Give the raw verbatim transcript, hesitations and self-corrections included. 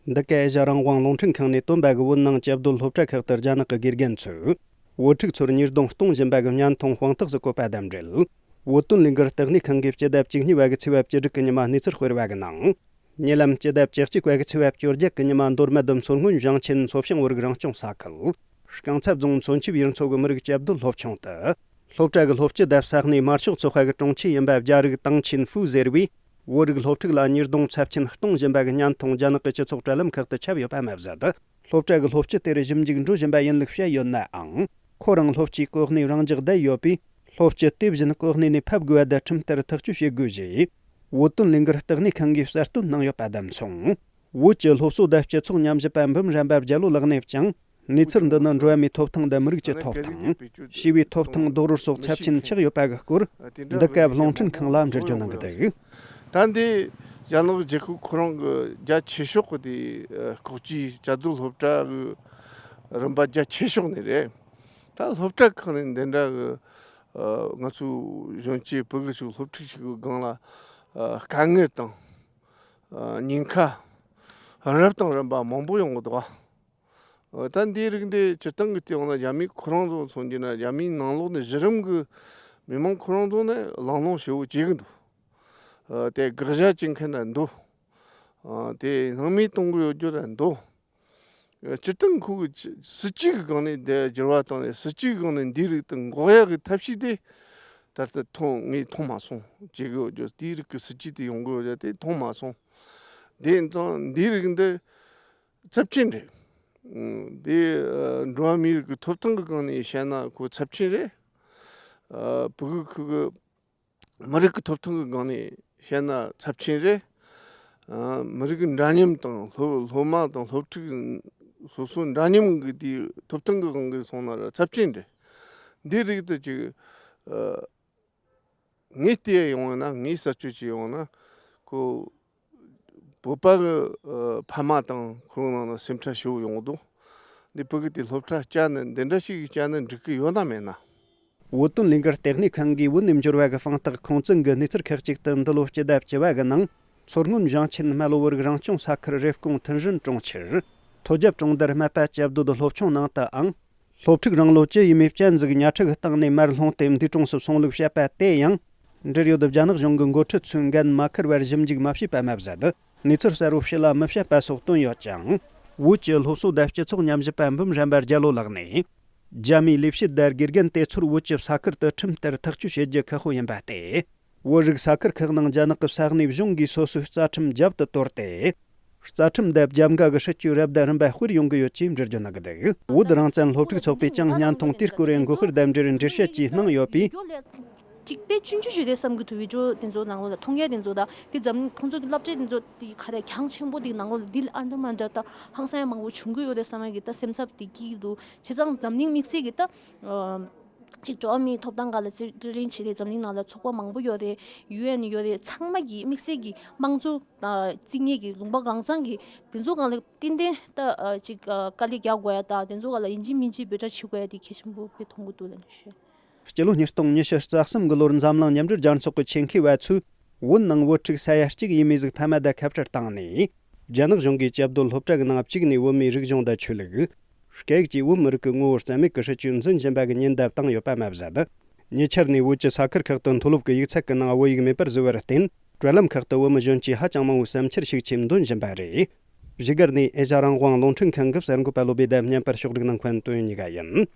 འདི་ག་ཨེ་ཤ་རང་དབང་རླུང་འཕྲིན་ཁང་ནས་བཏོན་པ་གི་བོད་ནང་བཅའ་སྡོད་སློབ་གྲྭ་ཁག་ཏུ་རྒྱ་ནག་གི་དགེ་རྒན་ཚོས་བོད་ཕྲུག་ཚོར་ཉེས་རྡུང་གཏོང་བཞིན་པ་གི་བརྙན་ཐུང་དཔང་རྟགས་སུ་བཀོད་པ་དང་འབྲེལ། བོད་དོན་ལས་འགུལ་ལྟེ་གནས་ཁང་གིས་སྤྱི་ཟླ་བཅུ་གཉིས་པ་གི་ཚེས་པ་བཅུ་དྲུག་གི་ཉི་མ་གནས་ཚུལ་སྤེལ་བ་གི་ནང་། ཉེ་ལམ་སྤྱི་ཟླ་བཅུ་གཅིག་པ་གི་ཚེས་པ་བཅོ་བརྒྱད་གི་ཉི་མ་མདོ་སྨད་མཚོ་སྔོན་ཞིང་ཆེན་མཚོ་བྱང་བོད་རིགས་རང་སྐྱོང་ས་ཁུལ་རྐང་ཚ་རྫོང་མཚོན་ཆུ་ཡུལ་ཚོ་གི་མི་རིགས་བཅའ་སྡོད་སློབ་ཆུང་དུ། སློབ་གྲྭ་གི་སློབ་སྤྱི་དང་ས་གནས་དམར་ཤོག་ཚོགས་པ་གི་དྲུང་ཆེ་ཡིན་པ་རྒྱ་རིགས་ཏང་ཆིན་ཧྥུའུ་ཟེར་བས། བོད་རིགས་སློབ་ཕྲུག་ལ་ཉེས་རྡུང་ཚབས་ཆེན་གཏོང་བཞིན་པ་གི་བརྙན་ཐུང་རྒྱ་ནག་གི་སྤྱི་ཚོགས་དྲ་ལམ་ཁག་ཏུ་ཁྱབ་ཡོད་པ་མ་ཟད། སློབ་གྲྭ་གི་སློབ་སྤྱི་དེར་ཞིབ་འཇུག་འགྲོ་བཞིན་པ་ཡིན་ལུགས་བཤད་ཡོད་ནའང་། ཁོ་རང་སློབ་སྤྱིའི་གོ་གནས་རང་འཇགས་བསྡད་ཡོད་པས། སློབ་སྤྱི་དེ་བཞིན་གོ་གནས་ནས་ཕབ་དགོས་པ་དེ་ཁྲིམས་ལྟར་ཐག་གཅོད་བྱེད་དགོས་ཞེས། བོད་དོན་ལས་འགུལ་ལྟེ་གནས་ཁང་གིས་གསལ་སྟོན་གནང་ཡོད་པ་དང་མཚུངས། བོད་ཀྱི་སློབ་གསོ་དང་སྤྱི་ཚོགས་ཉམས་ཞིབ་པ་འབུམ་རམས་པ་རྒྱ་ལོ་ལགས་ནས་ཀྱང་། གནས་ཚུལ་འདི་ནི་འགྲོ་བ་མིའི་ཐོབ་ཐང་དང་མི་རིགས་ཀྱི་ཐོབ་ཐང་། ཞི་བའི་ཐོབ་ཐང་རྡོག་རོལ་སོགས་ཚབས་ཆེན་ཆགས་ཡོད་པ་གི་སྐོར། འདི་ག་རླུང་འཕྲིན་ཁང་ལ་འགྲེལ་བརྗོད་གནང་གི་འདུག་ད་འདི་རྒྱ་ནག་རྒྱལ་ཁབ་ཁོ་རང་གི་རྒྱ་ཆེ་ཤོས་ཀྱི་དེ་ལྐོག་ཇུས་བཅའ་སྡོད་སློབ་གྲྭ་གི་རིམ་པ་རྒྱ་ཆེ་ཤོས་ནས་རེད། ད་སློབ་གྲྭ་ཁག་ནས་འདི་འདྲ་གི་ང་ཚོའི་གཞོན་སྐྱེས་བུ་གི་ཅིག་སློབ་ཕྲུག་ཅིག་གི་སྒང་ལ་དཀའ་ངལ་དང་ཉེན་ཁ་རབ་དང་རིམ་པ་མང་པོ་ཡོང་གི་འདུག་ད་འདིའི་རིགས་འདི་སྤྱིར་བཏང་གི་སྟེང་ལ་རྒྱ་མི་ཁོ་རང་ཚོ་མཚོན་རྒྱུ་ན་རྒྱ་མིའི་ནང་ལོགས་ནས་གཞི་རིམ་གྱི་མི་མང་ཁོ་རང་ཚོ་ནས་གླེང་སློང་ཞེ་པོ་བྱེད་ཀྱི་འདུག་དེ་དགག་བྱ་བྱེད་མཁན་འདྲ་འདུག་དེ་སྣང་མེད་གཏོང་གི་ཡོད་རྒྱུ་ར་འདུག་སྤྱིར་བཏང་ཁོ་གི་སྲིད་ཇུས་ཀྱི་སྒང་ནས་དེ་འགྱུར་བ་བཏང་ནས་སྲིད་ཇུས་ཀྱི་སྒང་ནས་འདིའི་རིགས་དེ་འགོག་ཡག་གི་ཐབས་ཤེས་དེ་ད་ལྟ་མཐོང་ངས་མཐོང་མ་སོང་། བྱེད་གི་ཡོད་རྒྱུ་དེའི་རིགས་ཀྱི་སྲིད་ཇུས་དེ་ཡོང་གི་ཡོད་རྒྱུ་དེ་མཐོང་མ་སོང་། དེ་ཙང་འདིའི་རིགས་འདི་ཚབས་ཆེན་རེད། ཨང་། དེ་ཨ་འགྲོ་བ་མིའི་རིགས་ཀྱི་ཐོབ་ཐང་གི་སྒང་ནས་བཤད་ན་ཁོ་ཚབས་ཆེན་རེད། ཨ་བུ་གུ་ཁུ་གི་མི་རིགས་ཀྱི་ཐོབ་ཐང་གི་སྒང་ནས་བཤད་ན་ཚབས་ཆེན་རེད། ཨ་མི་རིགས་ཀྱི་འདྲ་མཉམ་དང་སློབ་སློབ་མ་དང་སློབ་ཕྲུག་སོ་སོ་འདྲ་མཉམ་གྱི་དེའི་ཐོབ་ཐང་གི་སྒང་གི་སོང་ན་ར་ཚབས་ཆེན་རེད། འདིའི་རིགས་དེ་ཅིག་ཨ། ངས་བལྟས་ཡོང་ན། ངས་གསར་གཅོད་བྱས་ཡོང་ན། ཁོ་བོད་པ་གི་ཨ་ཕ་མ་དང་ཁོ་རང་ནང་ལ་སེམས་ཁྲལ་ཞེ་པོ་ཡོང་གི་འདུག་འདི་བུ་གུ་དེ་སློབ་གྲྭ་བསྐྱལ་ནས་འདི་འདྲ་ཞིག་བསྐྱལ་ན་འགྲིག་གི་ཡོད་ན་མེད་ན། བོད་དོན་ལས་འགུལ་ལྟེ་གནས་ཁང་གིས་བོད་ནས་འབྱོར་བ་གི་དཔང་རྟགས་ཁུངས་བཙན་གྱི་གནས་ཚུལ་ཁག་ཅིག་ཏུ། འདི་ལོ་སྤྱི་ཟླ་བཅུ་པ་གི་ནང་མཚོ་སྔོན་ཞིང་ཆེན་སྨད་ལོ་བོད་རིགས་རང་སྐྱོང་ས་ཁུལ་རེབ་གོང་ཐུན་རིན་གྲོང་ཁྱེར་མཐོ་རྒྱབ་གྲོང་རྡལ་སྨད་པ་བཅའ་སྡོད་སློབ་ཆུང་ནང་དུའང་། སློབ་ཕྲུག་རང་ལོ་བཅུ་ཡས་མས་བཅུ་ཟིག་ཉ་ཕྲུག་གི་སྟེང་ནས་མར་ལྷུང་སྟེ་འདས་གྲོངས་སུ་སོང་ལུགས་བཤད་པ་དེ་ཡང་འབྲེལ་ཡོད་རྒྱ་ནག་གཞུང་གི་འགོ་ཁྲིད་ཚོས་འགན་མ་འཁུར་བར་ཞིབ་འཇུག་མ་བྱས་པ་མ་ཟད། གནས་ཚུལ་གསལ་བོ་ཕྱི་ལ་མི་བཤད་པ་སོགས་བཏོན་ཡོད་ཀྱང་། བོད་ཀྱི་སློབ་གསོ་དང་སྤྱི་ཚོགས་ཉམས་ཞིབ་པ་འབུམ་རམས་པ་རྒྱ་ལོ་ལགས་ནས། རྒྱ་མིའི་ལས་བྱེད་དང་དགེ་རྒན་དེ་ཚོར་བོད་ཀྱི་ས་ཁུལ་དུ་ཁྲིམས་ལྟར་ཐག་གཅོད་བྱེད་རྒྱུ་ཁག་པོ་ཡིན་པ་སྟེ། བོད་རིགས་ས་ཁུལ་ཁག་ནང་རྒྱ་ནག་གི་ས་གནས་གཞུང་གིས་སོ་སོའི་རྩ་ཁྲིམས་རྒྱབ་ཏུ་དོར་ཏེ། རྩ་ཁྲིམས་དང་རྒྱབ་འགལ་གྱི་སྲིད་ཇུས་རབ་དང་རིམ་པ་སྤེལ་ཡོང་གི་ཡོད་ཅེས་འགྲེལ་བརྗོད་གནང་གི་འདུག་བོད་རང་བཙན་སློབ་ཕྲུག་ཚོགས་པས་ཀྱང་བརྙན་ཐུང་དེའི་སྐོར་འགོད་པར་དང་འབྲེལ་འགྲེལ་བཤད་ཅིག་གནང་ཡོད་པས། ཅིག་དཔེ་སྐྱོན་བརྗོད་བྱས་ཏེ་བསམ་གྱི་འདུག་བི་ཌིའོ་དེ་ཚོ་ནང་ལོགས་ལ་མཐོང་ཡ་དེ་ཚོ་དང་དེ་འཛམ་ཁོང་ཚོ་གི་སློབ་གྲྭ་དེ་ཚོ་དེ་ག་རེ་གྱང་ཆེན་པོ་དེ་ནང་ལོགས་ལ་དེ་ལ་ཨ་འདྲ་མ་འདྲ་ད་ཧང་སང་ཡ་མང་པོ་བྱུང་གི་ཡོད་རེད་བསམ་ཡ་གི་ད་སེམས་འཚབ་དེ་སྐྱེ་གི་འདུག་བྱས་ཙང་འཛམ་གླིང་དམིགས་བསལ་གྱི་ད། ཅིག་འགྲོ་བ་མིའི་ཐོབ་ཐང་སྒང་ལ་རྩོད་རྩོད་ལེན་བྱེད་མཁན་འཛམ་གླིང་ནང་ལ་ཚོགས་པ་མང་པོ་ཡོད་རེད། ཡུ་ཨེན་ཡོད་རེད། ཚང་མ་གི་དམིགས་བསལ་གྱི་དམངས་གཙོ་དང་བརྩི་མཁན་གྱི་ལུང་པ་གང་ཚང་གི་དེ་ཚོ་སྒང་ལ་ཏན་ཏན་ད་ཅིག་དཀའ་ལས་རྒྱག་དགོས་ཡ་དང་དེ་ཚོ་སྒང་ལ་ཡིན་གཅིག་མིན་གཅིག་འབོད་སྒྲ་བྱེད་དགོས་ཡ་དེ་གལ་ཆེན་པོ་དཔེ་མཐོང་གི་འདུག་ལབ་ནས་ཞུ། སྤྱི་ལོ་ཉིས་སྟོང་ཉི་ཤུ་རྩ་གསུམ་གི་ལོར་འཛམ་གླིང་མཉམ་འབྲེལ་རྒྱལ་ཚོགས་ཀྱི་ཆེད་མཁས་པ་ཚོས། བོད་ནང་བོད་ཕྲུག་ས་ཡ་གཅིག་ཡས་མས་ཟིག་ཕ་མ་དང་ཁ་བྲལ་བཏང་ནས། རྒྱ་ནག་གཞུང་གིས་བཅའ་སྡོད་སློབ་གྲྭ་གི་ནང་བཅུག་ནས་བོད་མིའི་རིག་གཞུང་དང་ཆོས་ལུགས། སྐད་ཡིག་བཅས་བོད་མི་རིགས་ཀྱི་ངོ་བོ་རྩ་མེད་ཀྱི་སྲིད་ཇུས་འཛིན་བཞིན་པ་གི་ཉེན་བརྡ་བཏང་ཡོད་པ་མ་ཟད། ཉེ་ཆར་ནས་བོད་ཀྱི་ས་ཁུལ་ཁག་ཏུ་མཐོ་སློབ་ཀྱི་ཡིག་ཚད་ཀྱི་ནང་བོད་ཡིག་མེད་པར་བཟོས་པར་བརྟེན། དྲ་ལམ་ཁག་ཏུ་བོད་མི་གཞོན་སྐྱེས་ཧ་ཅང་མང་བོའི་བསམ་འཆར་ཤུགས་ཆེ་འདོན་བཞིན་པ་རེད། བཞུགས་སྒར་ནས་ཨེ་ཤ་རང་དབང་རླུང་འཕྲིན་ཁང་གི་གསར་འགོད་པ་བློ་བྷེ་དང་བརྙན་པར་ཕྱོགས་སྒྲིག་གནང་མཁན་དོན་གཉིས་ཀ་ཡིན།